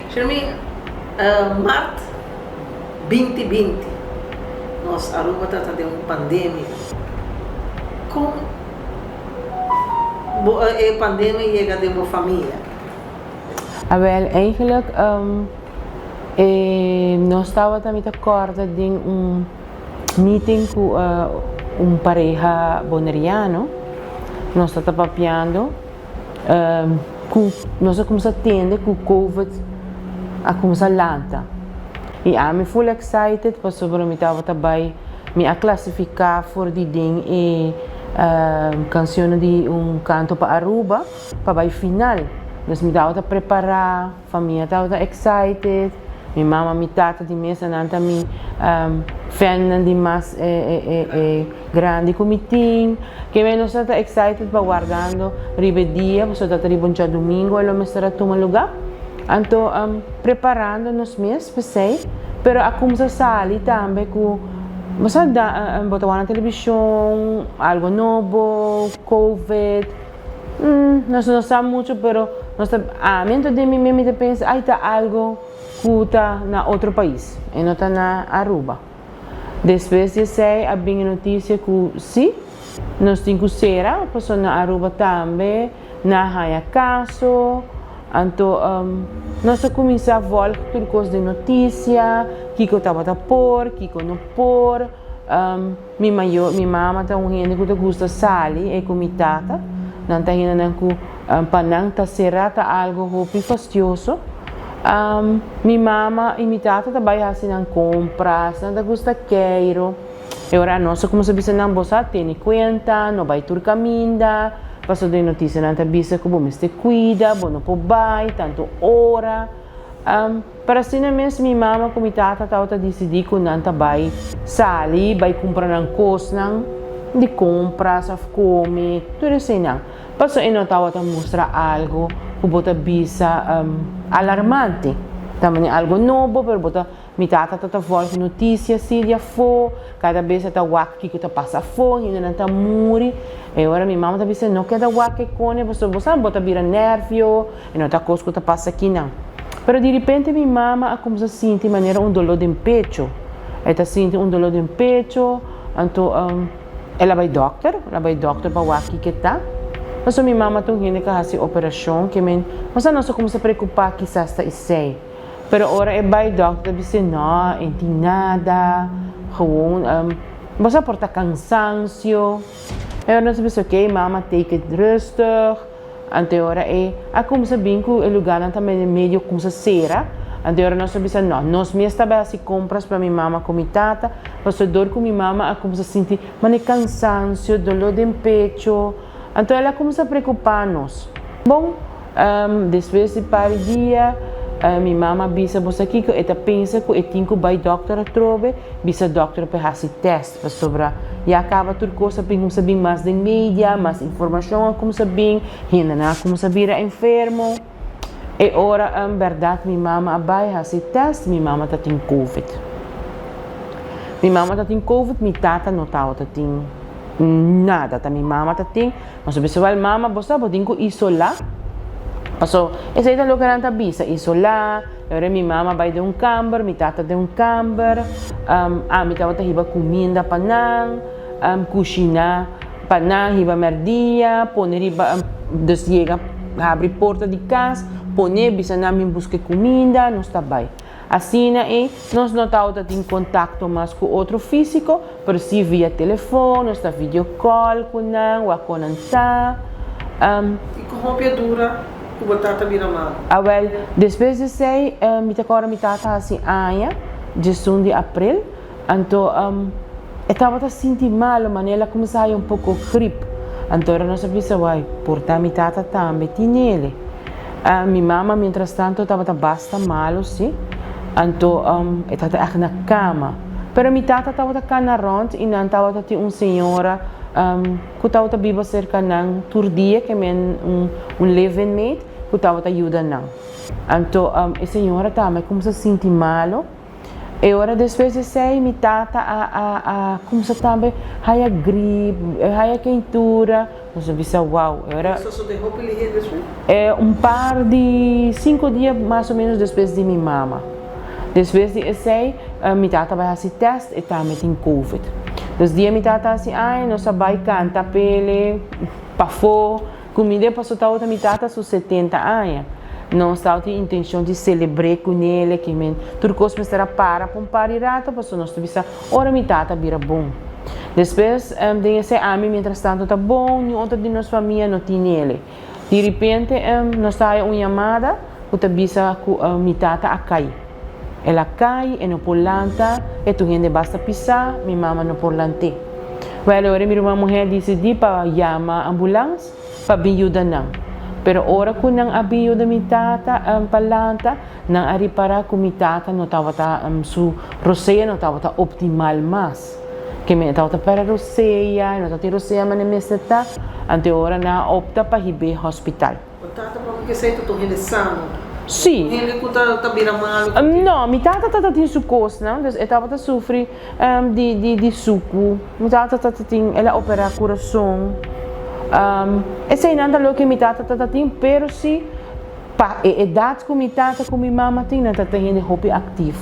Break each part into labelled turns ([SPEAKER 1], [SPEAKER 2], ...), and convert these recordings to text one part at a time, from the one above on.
[SPEAKER 1] Shermin, Mart 2020 nos Aruba ta ta den un pandemia. Kon bo e pandemia yega den bo famia?
[SPEAKER 2] Awel, eigenlijk e nos tabata mi ta kòrda den un meeting ku un pareha boneriano, nos ta ta papiando ku nos a kuminsá tende ku covid a kuminsá lanta i ami full excited pasobra mi tabata bai mi a klasifiká for di den e kanshonnan di un kanto pa Aruba pa bai final dus mi tabata prepará. Famia tabata excited, mi mama, mi tata di mesa nan ta mi fannan di mas grandi ku mi tin. Keme nos tabata excited pa wardando riba e dia pasobra tabata riba un djadumingu e lo mester a tuma luga. Anto preparando nos mes p'esei, pero a kumsa sali tambe ku bo sa bo ta wak na televishon algo nobo, covid. Nos no sa mucho pero nos ta ami anto den mi mes mi ta pensa ay ta algo cu ta na otro pais e no ta na Aruba. Despues di esey a bin e noticia cu si nos tin cu cera pasobra na Aruba tambe nan a haya caso anto nos a cuminsa volg tur cos den noticia kico tabata por kico no por. Mi mayor, mi mama ta un hende ku ta gusta sali, e ku mi tata. Nan ta hendenan ku pa nan ta será ta algu hopi fastioso. Mi mama i mi tata ta bai hasi nan kompras, nan ta gusta keiru. E ora anos a kuminsá bisa nan, Bo sa tene kuenta, no bai tur kaminda, pasobra den notisianan ta bisa ku bo mester kuida, bo no por bai tantu ora. Pero asina mes mi mama ku mi tata tabata disidí ku nan ta bai sali bai kumpra nan kosnan di kompras òf kome, tur eseinan. Pasobra e no tabata mustra algu ku bo ta bisa alarmante. Ta manera algu nobo pero bo ta mi tata ta ta vòlg notisia si di afó, kada bes e ta wak kiko ta pasa afó, hendenan ta muri. E ora mi mama ta bisa no keda wak e kone pasobra bo sa bo ta bira nèrvio. E no ta kos ku ta pasa akinan. Pero diripente mi mama a kumsa sinti manera un doló den pecho. E ta sinti un doló den pecho, anto el a bai dòkter, el a bai dòkter pa wak kiko e ta. Pasobra mi mama ta un hende ku a hasi operashon, ke men, nos a kumsa preokupá kisas ta esei. Pero ora e bai dòkter ta bis'é, no, e tin nada, gewoon bo sa por ta kansansio. E ora nos a bisa, ok mama, take it rustig. Anto e ora ei a kumsa bin ku e lugánan ta medio medio kumsa sera. Anto e ora nos a bisa, no, nos mes ta bai hasi kompras pa mi mama ku mi tata, pasobra dor ku mi mama a kumsa sinti mane kansansio, doló den pecho. Anto el a kumsa preokupá nos. Bon, despues di par di dia, mi mama a bisa, Bo sa kiko? E ta pensa ku e tin ku bai dòkter atrobe, bisa dòkter pa e hasi tèst. Pasobra ya kaba tur kos a bin kumsa bin mas den media, mas informashon a kumsa bin, hendenan a kumsa bira enfermo. E ora en bèrdat mi mama a bai hasi tèst, mi mama ta tin covid. Mi mama ta tin covid, mi tata no tabata tin nada, ta mi mama ta tin. Nos a bisa, wèl mama bo sa bo tin ku isolá, paso esei ta loke nan ta bisa, isolá. E ora mi mama bai den un kamber, mi tata den un kamber. Ami tabata hiba kuminda pa nan, kushiná pa nan, hiba mèrdia, pone riba, dus yega habri porta di kas, pone, bisa nan bin buska e kuminda, nos ta bai. Asina ei nos no tabata tin kontakto mas ku otro físiko, pero sí via telefon, nos ta video call ku nan, wak kon nan ta.
[SPEAKER 1] I kon hopi a dura ku bo tata bira malu?
[SPEAKER 2] Awel, despues di esei, mi ta kòrda mi tata hasi aña, diesun di aprel, anto e tabata sinti malu, manera el a kuminsá haña un poko grip. Anto ora nos a bisa, wai, por ta mi tata tambe tin ele. Mi mama mientrastanto tabata basta malu sí, anto e tabata ègt na kama. Pero mi tata tabata kana rònt i nan tabata tin un señora ku tabata biba serka nan tur dia, ke men un living mate ku tabata yuda nan. Anto e señora tambe a kuminsá sinti malu. E ora despues di esei mi tata a a a kuminsá tambe haya grip, haya keintura. Nos a bisa wow. E ora.
[SPEAKER 1] Eso sosode hopi lihé despues?
[SPEAKER 2] E un par di sinku dia mas o menos despues di mi mama. Despues di esei mi tata bai hasi tèst e tambe tin covid. Dus dia mi tata hasi aña nos a bai kanta pele pafó kumida paso tabata mi tata su 70 aña. Nos tabatin intenshon di selebr'é kunele ke men tur kos mester a para pa un par di rato paso nos ta bisa ora mi tata bira bon. Despues den esei ami mientras tanto ta bon niun otro di nos famia no tinele. Di ripente nos ta haya un yamada ku ta bisa ku mi tata a kai. El a kai, e no por lanta, e tur hende basta pisá, mi mama no por lant'é. Wèl, e ora mi ruman muhé disidí pa yama ambulans pa bin yuda nan. Pero ora ku nan a bin yuda mi tata pa lanta, nan a ripará ku mi tata no tabata, su rosea no tabata optimal mas. Ke mi tabata pera rosea, e no tabatin rosea manera mester ta, anto e ora nan a opta pa hib'é hospital.
[SPEAKER 1] Bo tata papia ke esei ta un hende sano?
[SPEAKER 2] Sí.
[SPEAKER 1] Un hende ku ta bira malu?
[SPEAKER 2] No, mi tata tabatin su kosnan, dus e tabata sufri di suku, mi tata tabatin, el a operá kurason, eseinan ta loke mi tata tabatin, pero si. Pa e edat ku mi tata ku mi mama tin, nan tabata hende hopi aktif.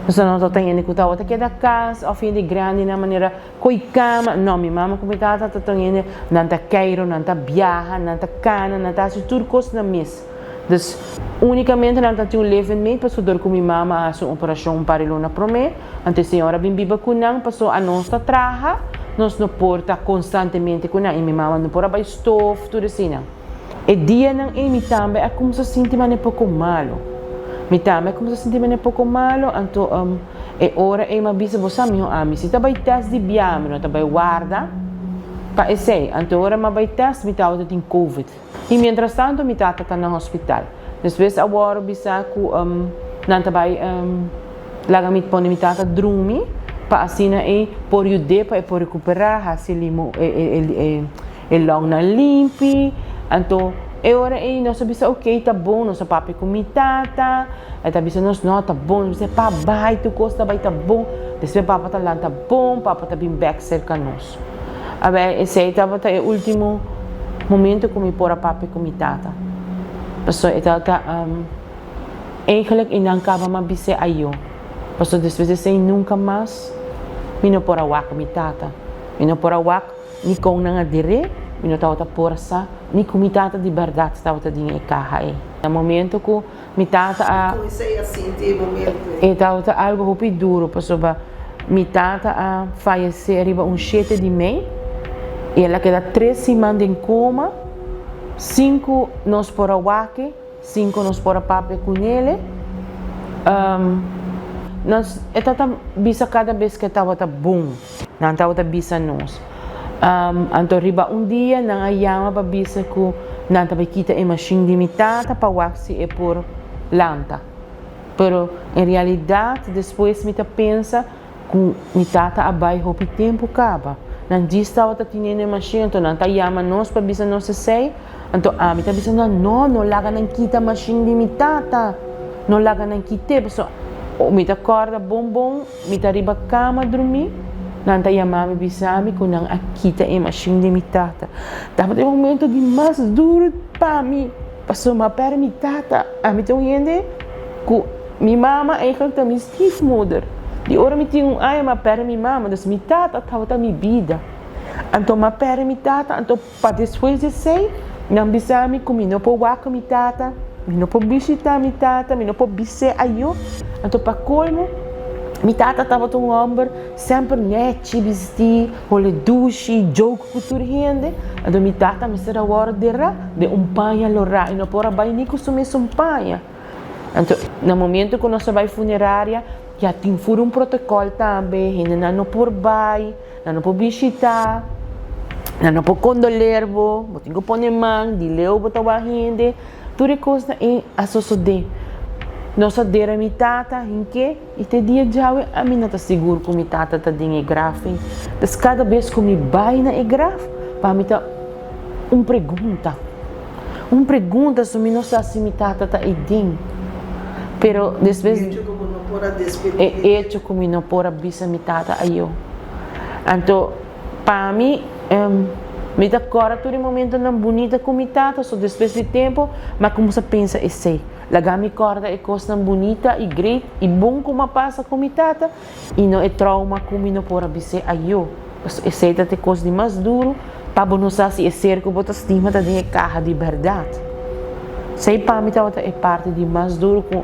[SPEAKER 2] Nos no tabata hende ku tabata keda kas òf hende grandi na manera koi kama. No, mi mama ku mi tata tabata hende nan ta keiru, nan ta biaha, nan ta kana, nan ta hasi tur kos nan mes. Dus, únikamente nan tabatin un living mate pasobra dor ku mi mama a hasi un operashon un par di luna promé, anto e señora bin biba ku nan pasobra anos ta traha, nos no por ta konstantemente ku nan i mi mama no por a bai stof, tur eseinan. E dianan ei mi tambe a kumsa sinti manera poko malu. Mi tambe a kumsa sinti manera poko malu, anto e ora ei mi a bisa, bo sa miho ami si ta bai tèst di bia mi no ta bai warda pa esei. Anto e ora mi a bai tèst mi tabata tin covid. I mientrastanto mi tata ta na hospital. Despues a wòrdu bisa ku nan ta bai laga mi pone mi tata drumi pa asina ei por yud'é pa e por rekuperá, hasi limo e. E lòngnan limpi. Anto e ora ei nos a bisa ok ta bon, nos a papia ku mi tata, e ta bisa nos no ta bon, nos bisa pa bai tur kos ta bai ta bon, despues papa ta lanta bon, papa ta bin bèk serka nos. Awel esei tabata e ultimo momento ku mi por a papia ku mi tata, pasobra e tabata Eigenlijk i nan kaba m'a bis'é ayo, pasobra despues di esei nunka mas mi no por a wak mi tata, mi no por a wak ni kon nan a dir'é, mi no tabata por sa ni ku mi tata di bèrdat tabata den e kaha ei. Na momento ku mi tata a.
[SPEAKER 1] Kon esei a sinti e momento ei?
[SPEAKER 2] E tabata algu hopi duru pasobra mi tata a fayesé riba un shete di mei i el a keda tres siman den koma sin ku nos por a wak e. Sin ku nos por a papia ku nele, nos, e tabata bisa kada bes ku e tabata bon. Nan tabata bisa nos. Anto riba un dia nan a yama pa bisa ku nan ta bai kita e mashin di mi tata pa wak si e por lanta. Pero en realidat despues mi ta pensa Ku mi tata a bai hopi tempu kaba. Nan djis tabata tiniendo e mashin, anto nan ta yama nos pa bisa nos esei. Anto ami ta bisa nan, No, no laga nan kita mashin di mi tata. No laga nan kit'é, pasobra mi ta kòrda bon bon, mi ta riba kama drumí, nan ta yama mi bisa mi ku nan a kita e mashin di mi tata. Tabata e momento di mas duru pa mi, pasobra mi a pèrdè mi tata. Ami ta un hende ku mi mama eigenlijk ta mi stiefmoeder. Di ora mi tin un aña mi a pèrdè mi mama, dus mi tata tabata mi bida. Anto mi a pèrdè mi tata, anto pa despues di esei nan bisa mi ku mi no por wak ku mi tata, mi no por bishitá mi tata, mi no por bis'é ayo. Anto pa kolmo mi tata tabata un hòmber semper nèchi bistí, hole dushi, joke ku tur hende. Anto mi tata mester a wòrdu derá den un paña lorá, e no por a bai ni ku su mesun paña. Anto, na momento ku nos a bai funeraria, ya tin fur un protokòl tambe, hendenan no por bai, nan no por bishitá, nan no por kondoler bo, bo tin ku pone man, di leu bo ta wak hende, tur e kosnan ei a sosodé. Nos a dera mi tata hink'é i te dia djawe ami no ta sigur ku mi tata ta den e graf ei. Pues kada bes ku mi bai na e graf, pa mi ta un pregunta. Un pregunta so mi no sa si mi tata ta eden. Pero despues.
[SPEAKER 1] E hecho ku bo no por a despedí.
[SPEAKER 2] E hecho ku mi no por a bisa mi tata ayo. Anto pa mi. Mi ta kòrda tur e momentonan bunita ku mi tata, so despues di tempu mi a kuminsá pensa esei. Laga mi kòrda e kosnan bunita i great i bon ku mi a pasa ku mi tata i no e trauma ku mi no por a bis'é ayó. Pasobra esei ta e kos di mas duru pa bo no sa si e ser ku bo ta stima ta den e kaha di bèrdat. Esei pa mi tabata e parti di mas duru ku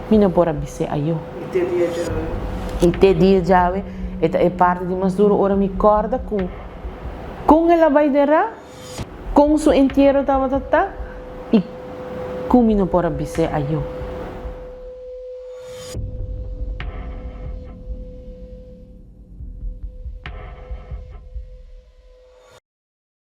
[SPEAKER 2] mi no por a bis'é ayó.
[SPEAKER 1] I te dia djawe.
[SPEAKER 2] I te dia djawe e ta e parti di mas duru ora mi kòrda ku kon el a bai derá, kon su entiero tabata ta i ku mi no por a bis'é ayó.